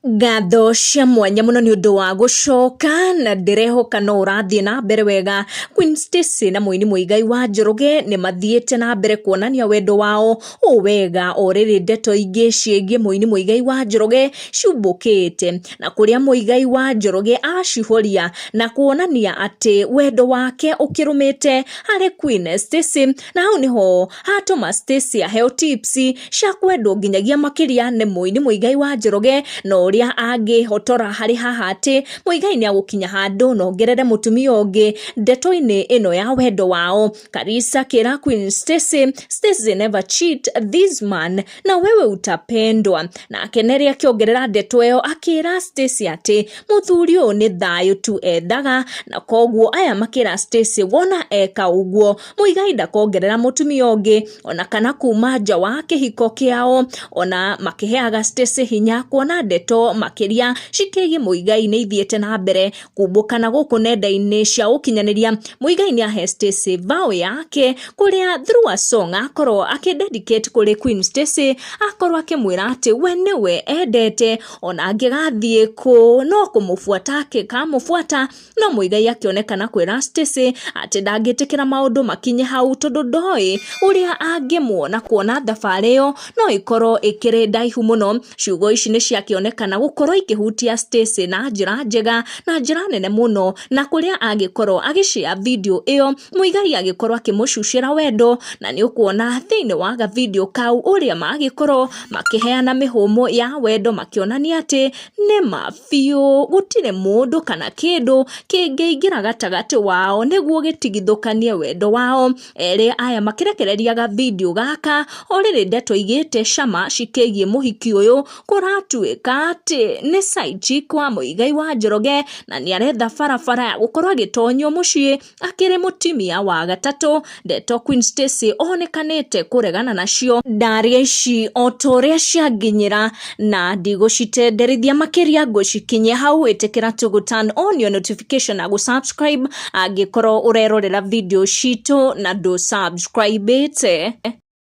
Ngatho cia mwanya mũno nĩ ũndũ wa gũcoka na ndĩrehoka no ũrathiĩ na mbere wega. Queen Stacy na mũini Muigai wa Njoroge nĩ mathiĩte na mbere kuonania wendo wao ũũ wega o rĩrĩ ndeto ingĩ ciĩgiĩ mũini Muigai wa Njoroge ciumbũkĩte na kũrĩa Muigai wa Njoroge acihoria na kuonania atĩ wendo wake ũkĩrũmĩte harĩ Queen Stacy, na hau nĩho hatũma Stacy aheo tips cia kwendwo nginyagia makĩria nĩ mũini Muigai wa Njoroge na ũrĩa angĩhotora harĩ haha atĩ Muigai nĩ agũkinya handũ na ongerere mũtumia ũngĩ ndeto-inĩ ĩno ya wendo wao. Karisa akĩra Queen Stacy, "Stacy, never cheat this man na wewe utapendwa." Nake Nelly akĩongerera ndeto ĩyo akĩra Stacy atĩ mũthuri ũyũ nĩ thayũ tu endaga, na koguo aya makĩra Stacy wona eka ũguo Muigai ndakongerera mũtumia ũngĩ ona kana kuma nja wa kĩhiko kĩao, ona makĩheaga Stacy hinya kuona ndeto makĩria cikĩgiĩ Muigai nĩ ithiĩte na mbere kumbũkana gũkũ nenda-inĩ cia ũkinyanĩria. Muigai nĩ ahe Stacy vow yake kũrĩa through a song akorwo akĩ dedicate kũrĩ Queen Stacy, akorwo akĩmwĩra atĩ we nĩwe endete ona angĩgathiĩ kũ no kũmũbuata akĩkamũbuata. No Muigai akĩonekana kwĩra Stacy atĩ ndangĩtĩkĩra maũndũ makinye hau tondũ ndoĩ ũrĩa angĩmuona kuona thabarĩ ĩyo no ĩkorwo ĩkĩrĩ ndaihu mũno. Ciugo ici nĩ ciakĩonekana gũkorwo ikĩhutia Stacy na njĩra njega na njĩra nene mũno, na kũrĩa agĩkorwo agĩshare video ĩyo Muigai agĩkorwo akĩmũcucĩra wendo, na nĩ ũkuona thĩinĩ wa ga video kau ũrĩa magĩkorwo makĩheana mĩhũmũ ya wendo makĩonania atĩ nĩ ma biũ gũtirĩ mũndũ kana kĩndũ kĩngĩingĩra gatagatĩ wao nĩguo gĩtigithũkanie wendo wao. Erĩ aya makĩrekereria ga video gaka o rĩrĩ ndeto igĩte cama cikĩgiĩ mũhiki ũyũ kũratuĩka atĩ nĩ side chick wa Muigai wa Njoroge na nĩ aretha barabara ya gũkorwo agĩtonyio mũciĩ akĩrĩ mũtumia wa gatatũ. Ndeto Queen Stacy onekanĩte kũregana nacio. Ndaria ici o ta ũrĩa cianginyĩra na ndigũcitenderithia makĩria, ngũcikinyia hau. Ĩtĩkĩra tu gũ turn on your notification na gũ subscribe angĩkorwo ũrerorera video citũ na ndũ subscribe ĩte.